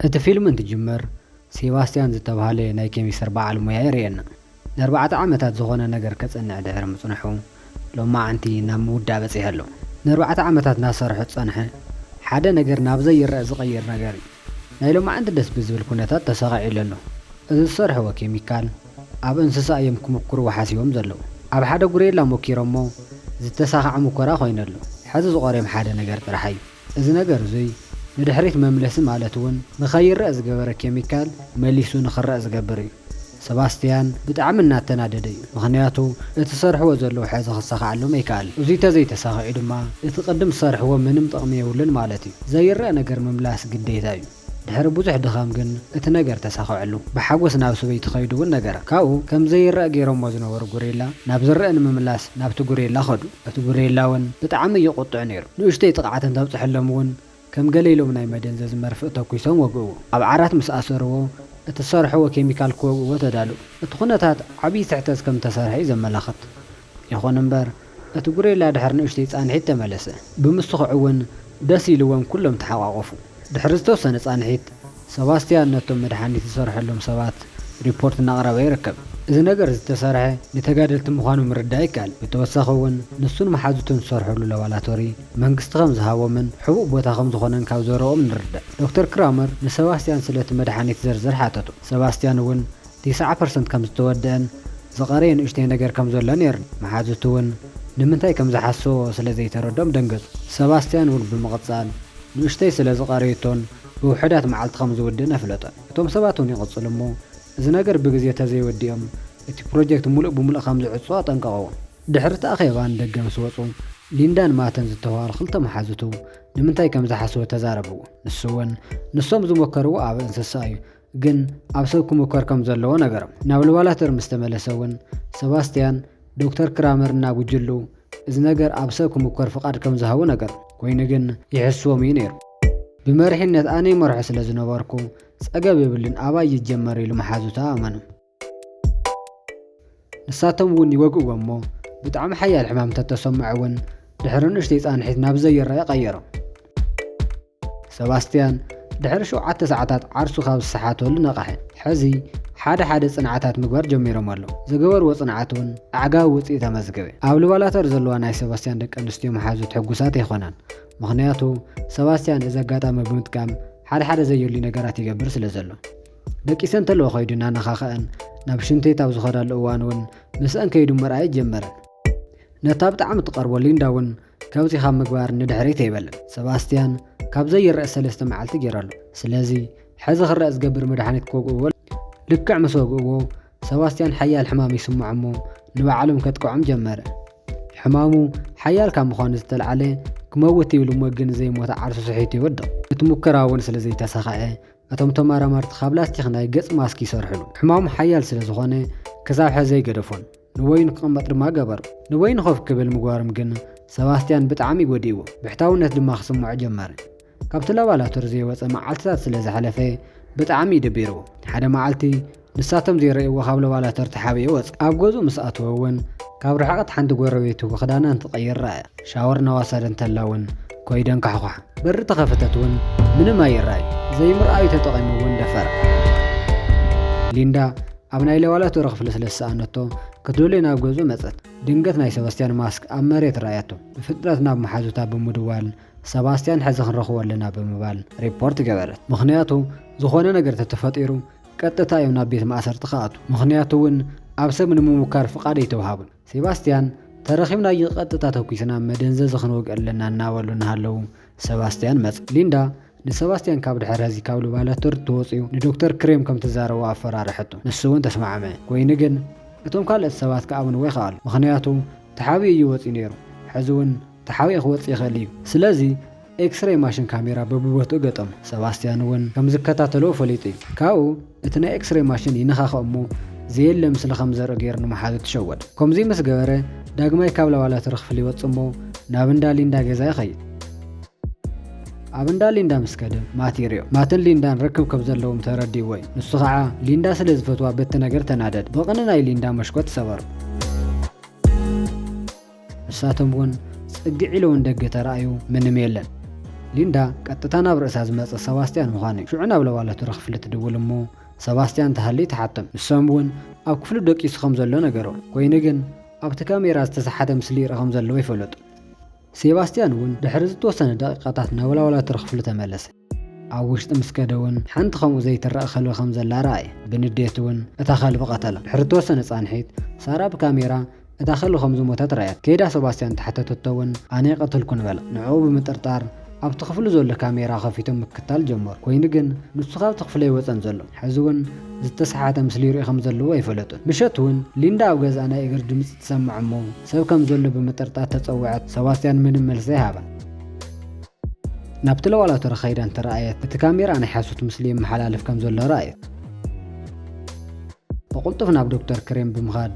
እቲ ፊልም እንትጅምር፣ ሴባስቲያን ዝተባህለ ናይ ኬሚስተር በዓል ሞያ የርእየና። ንኣርባዕተ ዓመታት ዝኾነ ነገር ከጸንዕ ድሕሪ ምጽንሑ፣ ሎማዓንቲ ናብ ምውዳእ በጺሑ ኣሎ። ንኣርባዕተ ዓመታት እናሰርሑ ዝጸንሐ ሓደ ነገር ናብ ዘይረአ ዝቐይር ነገር እዩ። ናይ ሎማዓንቲ ደስ ብዝብል ኩነታት ተሰኺዑ ኣሎ። እዚ ዝሰርሕዎ ኬሚካል ኣብ እንስሳ እዮም ክምኩርዎ ሓሲቦም ዘለዉ። ኣብ ሓደ ጉሬላ ሞኪሮሞ ዝተሳኽዐ ሙከራ ኮይኑ ኣሎ። ሕዚ ዝቐርዮም ሓደ ነገር ጥራሕ እዩ። እዚ ነገር እዙይ ንድሕሪት መምለሲ ማለት እውን ንኸይረአ ዝገበረ ኬሚካል መሊሱ ንኽረአ ዝገብር እዩ። ሰባስቲያን ብጣዕሚ እናተናደደ እዩ። ምኽንያቱ እቲ ሰርሕዎ ዘለዉ ሕዚ ክሳኽዓሎም ኣይከኣል። እዙይ ተዘይተሳኺዑ ድማ እቲ ቅድም ዝሰርሕዎ ምንም ጥቕሚ የብሉን ማለት እዩ። ዘይረአ ነገር ምምላስ ግዴታ እዩ። ድሕሪ ብዙሕ ድኻም ግን እቲ ነገር ተሳኺዐሉ። ብሓጎስ ናብ ሰበይቱ ከይዱ እውን ነገራ። ካብኡ ከም ዘይረአ ገይሮሞ ዝነበሩ ጉሬላ ናብ ዝረአ ንምምላስ ናብቲ ጉሬላ ኸዱ። እቲ ጉሬላ እውን ብጣዕሚ እዩ ቁጡዕ ነይሩ። ንእሽተይ ጥቕዓት እንተብፅሐሎም እውን ከም ገለ ኢሎም ናይ መደንዘዚ መርፍእ ተኩሶም ወግእዎ። ኣብ ዓራት ምስ ኣሰርዎ እቲ ዝሰርሕዎ ኬሚካል ክወግእዎ ተዳልኡ። እቲ ኩነታት ዓብዪ ስሕተት ከም ተሰርሐ እዩ ዘመላኽት። ይኹን እምበር እቲ ጉሬላ ድሕሪ ንእሽተይ ፃንሒት ተመለሰ። ብምስኽዑ እውን ደስ ኢልዎም ኩሎም ተሓቋቆፉ። ድሕሪ ዝተወሰነ ፃንሒት ሰባስቲያን ነቶም መድሓኒት ዝሰርሐሎም ሰባት ሪፖርት እናቕረበ ይርከብ። እዚ ነገር ዝተሰርሐ ንተጋደልቲ ምዃኑ ምርዳእ ይከኣል። ብተወሳኺ እውን ንሱን መሓዙቱን ዝሰርሐሉ ላቦራቶሪ መንግስቲ ከም ዝሃቦምን ሕቡእ ቦታ ከም ዝኾነን ካብ ዘረኦም ንርዳእ። ዶክተር ክራመር ንሰባስቲያን ስለቲ መድሓኒት ዝርዝር ሓተቶ። ሰባስቲያን እውን ትስዓ ፐርሰንት ከም ዝተወደአን ዝቐረየ ንእሽተይ ነገር ከም ዘሎ ነይሩ። መሓዙቱ እውን ንምንታይ ከም ዝሓስዎ ስለ ዘይተረዶም ደንገጹ። ሰባስቲያን እውን ብምቕጻል ንእሽተይ ስለ ዝቐረየቶን ብውሑዳት መዓልቲ ከም ዝውድእን ኣፍለጦ። እቶም ሰባት እውን ይቕጽሉ እሞ እዚ ነገር ብግዜ ተዘይወዲኦም እቲ ፕሮጀክት ሙሉእ ብሙሉእ ከም ዝዕጾ ኣጠንቀቕዎ። ድሕሪ እቲ ኣኼባ ንደገ ምስ ወጹ ሊንዳን ማተን ዝተባሃሉ ክልተ መሓዙቱ ንምንታይ ከም ዝሓስቡ ተዛረብዎ። ንሱ እውን ንሶም ዝሞከርዎ ኣብ እንስሳ እዩ፣ ግን ኣብ ሰብ ክምኮር ከም ዘለዎ ነገሮም። ናብ ላቦራቶሪ ምስ ተመለሰ እውን ሰባስቲያን ዶክተር ክራመር እና ጉጅሉ እዚ ነገር ኣብ ሰብ ክምኮር ፍቓድ ከም ዝሃቡ ነገር። ኮይኑ ግን ይሕስዎም እዩ ነይሩ። ብመሪሕነት ኣነ ይመርሖ ስለ ዝነበርኩ ጸገብ የብልን ኣባይ ይጀመር ኢሉ መሓዙቱ ኣእመኖም። ንሳቶም እውን ይወግእዎ እሞ ብጣዕሚ ሓያል ሕማም እንተተሰምዖ እውን ድሕሪ ንእሽተይ ፃንሒት ናብ ዘይረአ ቀየሮም። ሰባስቲያን ድሕሪ ሸውዓተ ሰዓታት ዓርሱ ካብ ዝሰሓተሉ ነቐሐ። ሕዚ ሓደ ሓደ ፅንዓታት ምግባር ጀሚሮም ኣለዉ። ዝገበርዎ ፅንዓት እውን ኣዕጋቢ ውፅኢት ኣመዝገበ። ኣብ ላቦራቶሪ ዘለዋ ናይ ሰባስቲያን ደቂ ኣንስትዮ መሓዙት ሕጉሳት ኣይኾናን። ምኽንያቱ ሰባስቲያን እዚ ኣጋጣሚ ብምጥቃም ሓደ ሓደ ዘየድልዩ ነገራት ይገብር ስለ ዘሎ። ደቂሰን ተልእኾ ከይዱ እናነኻኸአን ናብ ሽንት ቤት ኣብ ዝኸዳሉ እዋን እውን ምስአን ከይዱ ምርኣይ ጀመረ። ነታ ብጣዕሚ ትቐርቦ ሊንዳ እውን ካብዚ ካብ ምግባር ንድሕሪት ኣይበለን። ሰባስቲያን ካብ ዘይረአ ሰለስተ መዓልቲ ገይሩ ኣሎ። ስለዚ ሕዚ ክረአ ዝገብር መድሓኒት ክወግእዎ ልክዕ ምስ ወግእዎ ሰባስቲያን ሓያል ሕማም ይስምዖ እሞ ንባዕሎም ከጥቅዖም ጀመረ። ሕማሙ ሓያል ካብ ምዃኑ ዝተልዓለ ክመውት ይብል እሞ ግን ዘይሞተ ዓርሱ ስሒቱ ይወድቕ። እቲ ሙከራ እውን ስለ ዘይተሳኽዐ እቶም ተመራመርቲ ካብ ላስቲክ ናይ ገጽ ማስክ ይሰርሕሉ። ሕማሙ ሓያል ስለ ዝኾነ ክሳብ ሕዚ ኣይገደፎን። ንበይኑ ክቕመጥ ድማ ገበሩ። ንበይኑ ኮፍ ክብል ምግባሮም ግን ሰባስቲያን ብጣዕሚ ጎዲእዎ። ብሕታውነት ድማ ክስምዖ ጀመረ። ካብቲ ላባላቶር ዘይወጸ መዓልትታት ስለ ዝሓለፈ ብጣዕሚ እዩ ደቢርዎ። ሓደ መዓልቲ ንሳቶም ዘይረእይዎ ካብ ላባላቶር ተሓቢኡ ወጸ። ኣብ ገዝኡ ምስ ኣተወ እውን ካብ ርሕቐት ሓንቲ ጎረቤቱ ክዳና እንትቐይር ረኣያ። ሻወር እናወሰደ እንተላ እውን ኮይደን ካሕኳሓ። በሪ ተኸፈተት እውን ምንም ኣይረኣይ። ዘይምርኣዩ ተጠቒሙ እውን ደፈራ። ሊንዳ ኣብ ናይ ላባላቶሪ ክፍሊ ስለ ዝሰኣነቶ ክትደልዮ ናብ ገዝኡ መጸት። ድንገት ናይ ሰባስቲያን ማስክ ኣብ መሬት ረኣያቶ። ብፍጥነት ናብ መሓዙታ ብምድዋል ሰባስቲያን ሕዚ ክንረኽቦ ኣለና ብምባል ሪፖርት ገበረት። ምኽንያቱ ዝኾነ ነገር ተተፈጢሩ ቀጥታ እዮም ናብ ቤት ማእሰርቲ ክኣቱ። ምኽንያቱ እውን ኣብ ሰብ ንምምካር ፍቓድ ኣይተውሃቡን። ሴባስቲያን ተረኺብናዮ ቀጥታ ተኩስና መደንዘዚ ክንወግእ ኣለና እናበሉ እናሃለዉ ሰባስቲያን መጸ። ሊንዳ ንሰባስቲያን ካብ ድሕር ሕዚ ካብ ላባላቶሪ ተወፂኡ ንዶክተር ክሬም ከም ትዛረቦ ኣፈራርሐቶ። ንሱ እውን ተስማዕመ። ኮይኑ ግን እቶም ካልኦት ሰባት ክኣምንዎ ይኸኣሉ። ምኽንያቱ ተሓቢኡ እዩ ወፂኡ ነይሩ። ሕዚ እውን ተሓቢኡ ክወፅእ ይኽእል እዩ። ስለዚ ኤክስሬይ ማሽን ካሜራ በብቦትኡ ገጠሙ። ሰባስቲያን እውን ከም ዝከታተልዎ ፈሊጡ እዩ። ካብኡ እቲ ናይ ኤክስሬይ ማሽን ይነኻኽኦ እሞ ዘየለ ምስሊ ከም ዘርኢ ገይሩ ንመሓዙ ተሸወደ። ከምዚ ምስ ገበረ ዳግማይ ካብ ላባላቶሪ ክፍሊ ይወፅእ እሞ ናብ እንዳ ሊንዳ ገዛ ይኸይድ። ኣብ እንዳ ሊንዳ ምስ ከደ ማት ይሪኦ። ማትን ሊንዳን ርክብ ከም ዘለዎም ተረዲእዎ እዩ። ንሱ ኸዓ ሊንዳ ስለ ዝፈትዋ በቲ ነገር ተናደደ። ብቕንኢ ናይ ሊንዳ መሽኮት ሰበሩ። ንሳቶም እውን ጽግዕ ኢሎም ንደገ ተራእዩ ምንም የለን። ሊንዳ ቀጥታ ናብ ርእሳ ዝመጸ ሰባስቲያን ምዃኑ እዩ። ሽዑ ናብ ላቦራቶሪ ክፍሊ ትድውል እሞ ሰባስቲያን ተሃልዩ ትሓቶም። ንሶም እውን ኣብ ክፍሉ ደቂሱ ከም ዘሎ ነገርዎ። ኮይኑ ግን ኣብቲ ካሜራ ዝተሰሓተ ምስሊ ይርኢ ከም ዘለዎ ይፈለጡ። ሴባስቲያን እውን ድሕሪ ዝተወሰነ ደቂቃታት ናብ ላቦራቶሪ ክፍሉ ተመለሰ። ኣብ ውሽጢ ምስ ከደ እውን ሓንቲ ከምኡ ዘይትረእ ከልቢ ከም ዘላ ረኣየ። ብንዴት እውን እታ ከልቢ ቀተላ። ድሕሪ ዝተወሰነ ጻንሒት ሳራ ብካሜራ እታ ከልቢ ከም ዝሞተት ረኣየት። ከይዳ ሰባስቲያን ተሓተተቶ እውን ኣነ ይቐተልኩ ንበላ። ንዕኡ ብምጥርጣር ኣብቲ ክፍሉ ዘሎ ካሜራ ከፊቶም ምክታል ጀመሩ። ኮይኑ ግን ንሱ ካብቲ ክፍሊ ኣይወጸን ዘሎ። ሕዚ እውን ዝተሰሓተ ምስሊ ይርኢ ከም ዘለዎ ኣይፈለጡን። ምሸት እውን ሊንዳ ኣብ ገዛ ናይ እግሪ ድምፂ ትሰምዕ እሞ ሰብ ከም ዘሎ ብምጥርጣር ተጸውዐት። ሰባስቲያን ምንም መልሲ ኣይሃባን። ናብቲ ላቦራቶሪ ከይዳ እንተረኣየት እቲ ካሜራ ናይ ሓሶት ምስሊ የመሓላልፍ ከም ዘሎ ረኣየት። ብቕልጡፍ ናብ ዶክተር ክሬም ብምኻድ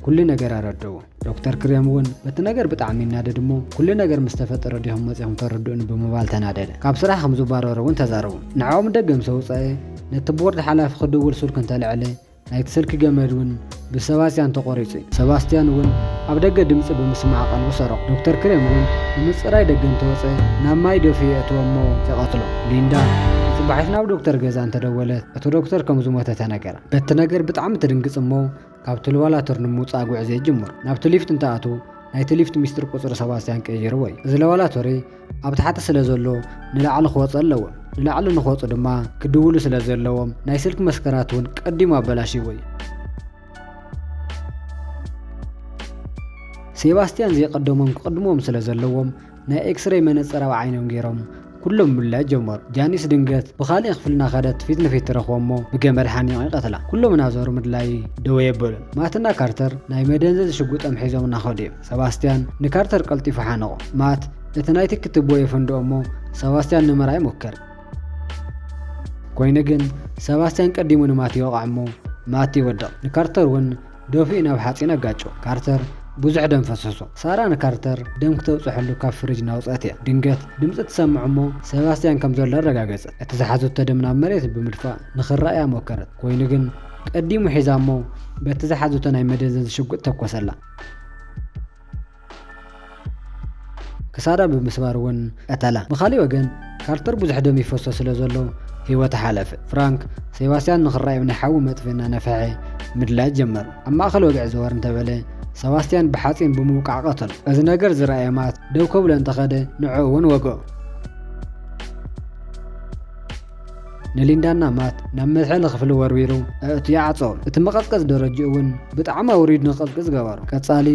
ኩሉ ነገር ኣረድእዎ። ዶክተር ክሬም እውን በቲ ነገር ብጣዕሚ ይናደድ እሞ ኩሉ ነገር ምስ ተፈጠረ ዲኹም መጺኹም ተረድኡኒ ብምባል ተናደደ። ካብ ስራሕ ከም ዝባረሩ እውን ተዛረቡ። ንዕኦም ደገ ምስ ኣውጸኤ ነቲ ቦርድ ሓላፊ ክድውል ስልኩ እንተልዐለ ናይቲ ስልኪ ገመድ እውን ብሰባስቲያን ተቖሪጹ እዩ። ሰባስቲያን እውን ኣብ ደገ ድምጺ ብምስማዕ ቀልቡ ሰረቑ። ዶክተር ክሬም እውን ንምጽራይ ደገ እንተወጸ ናብ ማይ ደፊኡ የእትዎ እሞ ይቐትሎ። ሊንዳ ብጽባሒት ናብ ዶክተር ገዛ እንተደወለት እቲ ዶክተር ከም ዝሞተ ተነገራ። በቲ ነገር ብጣዕሚ ትድንግጽ እሞ ካብቲ ላቦራቶሪ ንምውጻእ ጉዕዞ ይጅምሩ። ናብቲ ሊፍት እንትኣትዉ ናይቲ ሊፍት ሚስጥር ቁጽሪ ሰባስቲያን ቀይርዎ እዩ። እዚ ላቦራቶሪ ኣብ ታሕቲ ስለ ዘሎ ንላዕሊ ክወጹ ኣለዎም። ንላዕሊ ንክወጹ ድማ ክድውሉ ስለ ዘለዎም ናይ ስልኪ መስከራት እውን ቀዲሙ ኣበላሽዎ እዩ። ሴባስቲያን ዘይቀደሞም ክቕድምዎም ስለ ዘለዎም ናይ ኤክስሬይ መነጸር ኣብ ዓይኖም ገይሮም ኩሎም ምልላይ ጀመሩ። ጃኒስ ድንገት ብኻልእ ክፍሊ እናኸደት ፊት ንፊት ትረኽቦ እሞ ብገመድ ሓኒቑ ይቐትላ። ኩሎም እናዞሩ ምድላይ ደው የበሉን። ማትና ካርተር ናይ መደንዘዚ ሽጉጦም ሒዞም እናኸዱ እዮም። ሰባስቲያን ንካርተር ቀልጢፉ ሓነቖ። ማት እቲ ናይቲ ክትቦ የፈንድኦ እሞ ሰባስቲያን ንምርኣይ ሞከረ። ኮይኑ ግን ሰባስቲያን ቀዲሙ ንማት ይወቕዕ እሞ ማት ይወድቕ። ንካርተር እውን ደፊኡ ናብ ሓፂን ኣጋጮ። ካርተር ብዙሕ ደም ፈሰሶ። ሳራ ንካርተር ደም ክተብፅሐሉ ካብ ፍሪጅ እናውፅአት እያ። ድንገት ድምፂ ትሰምዕ እሞ ሰባስቲያን ከም ዘሎ ኣረጋገፀት። እቲ ዝሓዘቶ ደም ናብ መሬት ብምድፋእ ንኽረኣያ ሞከረት። ኮይኑ ግን ቀዲሙ ሒዛ እሞ በቲ ዝሓዘቶ ናይ መደንዘዚ ሽጉጥ ተኮሰላ። ክሳዳ ብምስባር እውን ቀተላ። ብኻሊእ ወገን ካርተር ብዙሕ ደም ይፈሶ ስለ ዘሎ ህይወቱ ሓለፈ። ፍራንክ ሴባስቲያን ንኽረኣዮም ናይ ሓዊ መጥፍኢ እናነፍሐ ምድላይ ጀመሩ። ኣብ ማእከል ወግዒ ዘወር እንተበለ ሰባስቲያን ብሓፂን ብምውቃዕ ቀተሎ። እዚ ነገር ዝረኣየ ማት ደው ከብሎ እንተኸደ ንዕኡ እውን ወግኦ። ንሊንዳና ማት ናብ መትሓዚ ክፍሊ ወርዊሩ ኣእትዩ ዓጸወ። እቲ መቐዝቀዚ ደረጃኡ እውን ብጣዕሚ ኣውሪዱ ንኽቐዝቅዝ ገበሮ። ቀጻሊ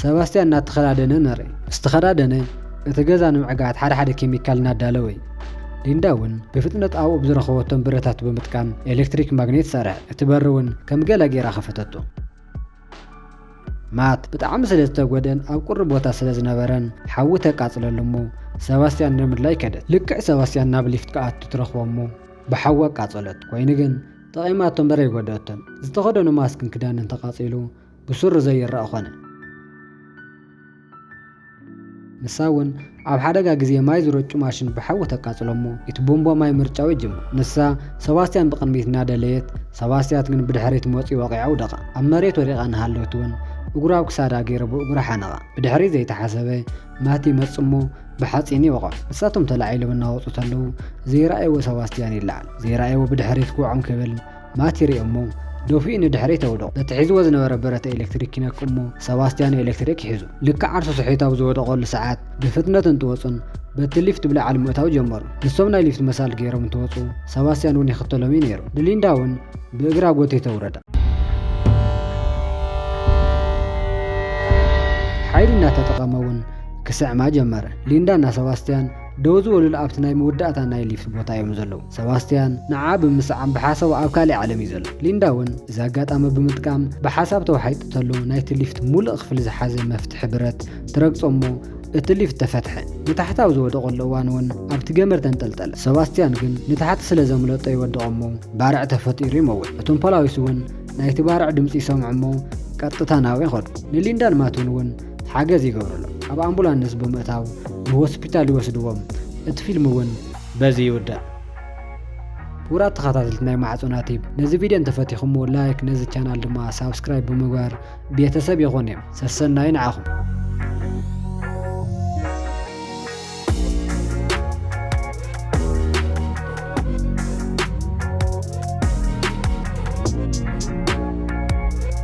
ሰባስቲያን እናተኸዳደነ ነረ። ምስ ተኸዳደነ እቲ ገዛ ንምዕጋት ሓደ ሓደ ኬሚካል እናዳለወ እዩ። ሊንዳ እውን ብፍጥነት ኣብኡ ብዝረኸበቶም ብረታት ብምጥቃም ኤሌክትሪክ ማግኔት ሰርሐ። እቲ በሪ እውን ከም ገላ ገይራ ከፈተቶ። ማት ብጣዕሚ ስለ ዝተጎደን ኣብ ቁሪ ቦታ ስለ ዝነበረን ሓዊ ተቃጽለሉ እሞ ሰባስቲያን ንምድላይ ከደት። ልክዕ ሰባስቲያን ናብ ሊፍት ክኣቱ ትረኽቦ እሞ ብሓዊ ኣቃጸለት። ኮይኑ ግን ጠቒማቶ እምበር ኣይጎደኣቶን። ዝተኸደኖ ማስክን ክዳንን ተቃጺሉ ብሱሩ ዘይረኣ ኾነ። ንሳ እውን ኣብ ሓደጋ ግዜ ማይ ዝረጩ ማሽን ብሓዊ ተቃጽሎ እሞ እቲ ቡምባ ማይ ምርጫው ይጅምር። ንሳ ሰባስቲያን ብቕድሚት እናደለየት ሰባስቲያን ግን ብድሕሪት መፂኡ ወቒዓ ውደቓ። ኣብ መሬት ወዲቓ እናሃለወት እውን እግሩ ኣብ ክሳዳ ገይሩ ብእግሩ ሓነቓ። ብድሕሪት ዘይተሓሰበ ማቲ ይመጽእ እሞ ብሓፂን ይወቕዖ። ንሳቶም ተላዒሎም እናወፁ ተለዉ ዘይረኣይዎ ሰባስቲያን ይለዓል። ዘይረኣይዎ ብድሕሪት ክውዖም ክብል ማቲ ይርኢ እሞ ደፊኡ ንድሕሪት ኣውድቖ። በቲ ሒዝዎ ዝነበረ ብረት ኤሌክትሪክ ይነክእ እሞ ሰባስቲያን ኤሌክትሪክ ይሕዙ። ልክዕ ዓርሱ ስሒቱ ኣብ ዝወደቐሉ ሰዓት ብፍጥነት እንትወፁን በቲ ሊፍት ብላዕሊ ምእታው ጀመሩ። ንሶም ናይ ሊፍት መሳል ገይሮም እንትወፁ ሰባስቲያን እውን ይኽተሎም እዩ ነይሩ። ንሊንዳ እውን ብእግራ ጎቲታ ኣውረዳ። ሓይሊ እናተጠቐመ እውን ክስዕማ ጀመረ። ሊንዳና ሰባስቲያን ደው ዝበሉሉ ኣብቲ ናይ መወዳእታ ናይ ሊፍት ቦታ እዮም ዘለዉ። ሰባስቲያን ንዓ ብምስዓም ብሓሳቡ ኣብ ካሊእ ዓለም እዩ ዘሎ። ሊንዳ እውን እዚ ኣጋጣሚ ብምጥቃም ብሓሳብ ተዋሒጡ ተሎ ናይቲ ሊፍት ሙሉእ ክፍሊ ዝሓዘ መፍትሒ ብረት ትረግጾ እሞ እቲ ሊፍት ተፈትሐ። ንታሕቲ ኣብ ዝወደቐሉ እዋን እውን ኣብቲ ገመድ ተንጠልጠለ። ሰባስቲያን ግን ንታሕቲ ስለ ዘምለጦ ይወድቕ እሞ ባርዕ ተፈጢሩ ይመውት። እቶም ፖላዊስ እውን ናይቲ ባርዕ ድምፂ ይሰምዑ እሞ ቀጥታ ናብኡ ይኸዱ። ንሊንዳን ማትን እውን ሓገዝ ይገብሩሎም። ኣብ ኣምቡላንስ ብምእታው ንሆስፒታል ይወስድዎም። እቲ ፊልም እውን በዚ ይውዳእ። ክቡራት ተኸታተልቲ ናይ ማዕጾና ቲፕ፣ ነዚ ቪድዮ እንተፈቲኹምዎ ላይክ፣ ነዚ ቻናል ድማ ሳብስክራይብ ብምግባር ቤተሰብ ይኹን እዮም። ሰሰናዩ ንዓኹም።